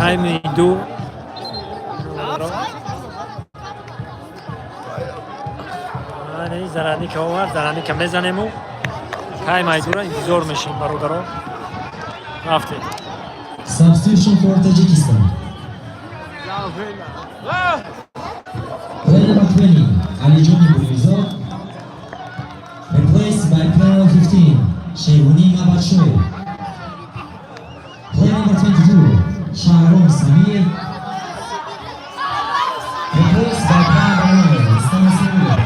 Тайми ду. Зараника овард, зараника мезанему, таймаи дура интизор мешем, бародаро. Рафтем. Substitution for Tajikistan. Player number 20, Alijoni Burizov, replaced by player number 15, Shevuni Mabacho. Player number 22, Shahrom Samir, replaced by player number 9, Rustam Samir.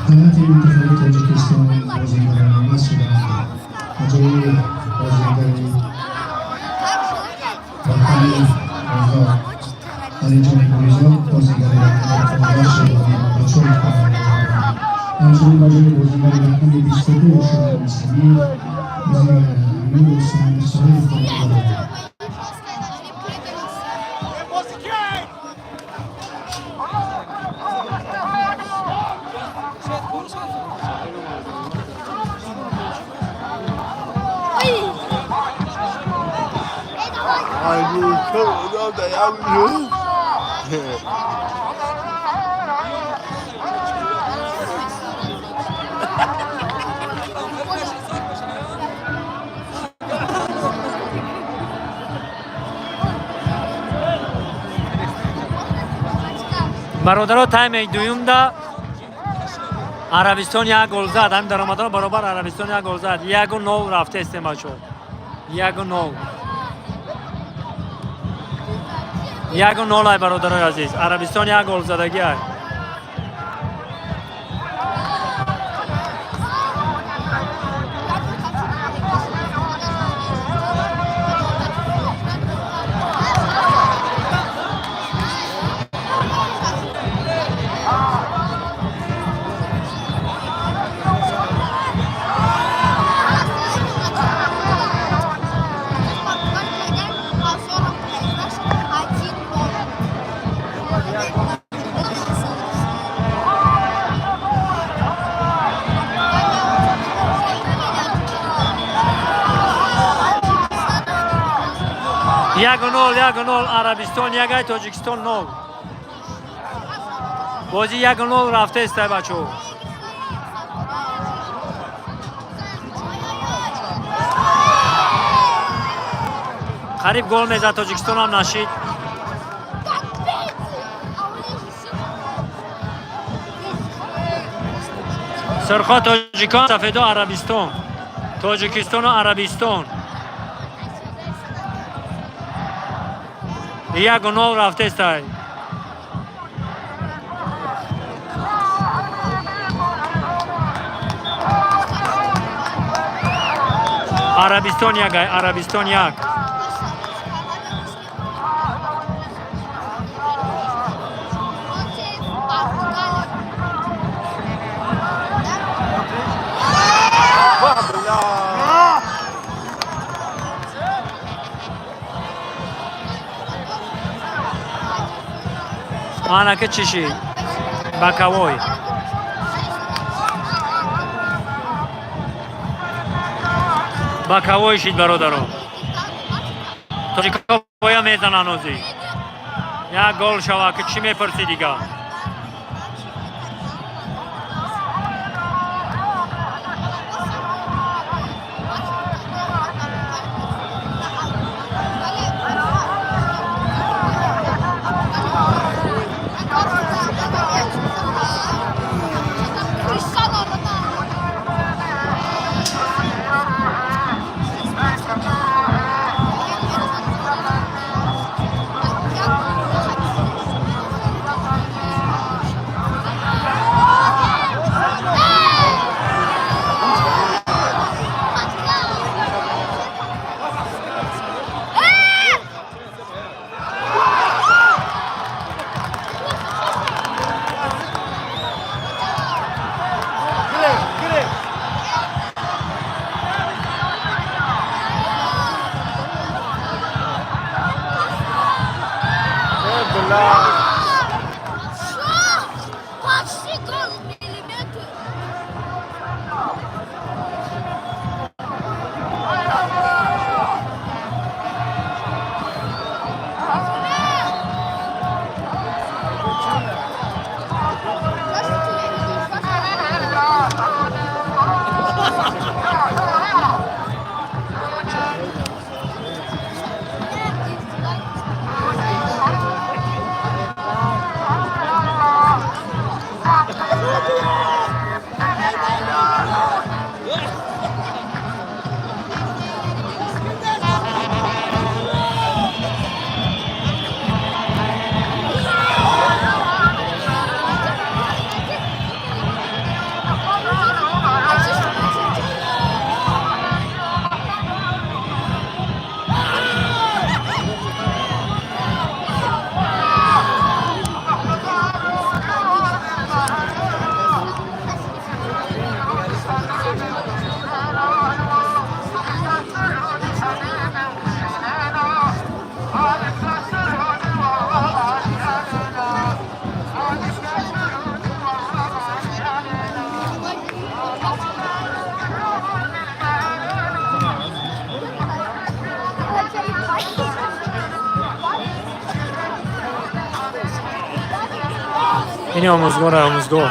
Ҳайати мунтахаби Тоҷикистон бозигарон иваз шуданд. Ба ҷои бозигари рақами 15 Алиҷони Гуризов бозигари рақами 15 Шервони Мабачоев ба майдон омаданд. Ҳамчунин ба ҷои бозигари рақами 22 Шоҳром Самиев бозигари рақами 9 Рустам Мирсоев ба майдон омаданд. Бародаро, тайми дуюмда Арабистон як гол зад. Ҳамин даромадон баробар Арабистон як гол зад. 1-0 рафтестем, бачо. 1-0, 1-0 ай, бародарои азиз. Арабистон як гол задагӣ ай. 1-0, 1-0. Арабистон якай, Тоҷикистон нол. Бозӣ 1-0 рафтаестай, бачо. Қариб гол мезад Тоҷикистонам, нашид. Сурхо тоҷикон, сафедо Арабистон. Тоҷикистону Арабистон 1-0 рафтестай. Арабистон як ай, Арабистон як. Анака чиши боковой, боковой шид, бародаро. Тоҷико боя мезананд озӣ. Як гол шава, ки чӣ мепурсӣ дига? Cristiano Ronaldo. Что? Почти гол миллиметр. Ини омӯзгора, омӯзгор.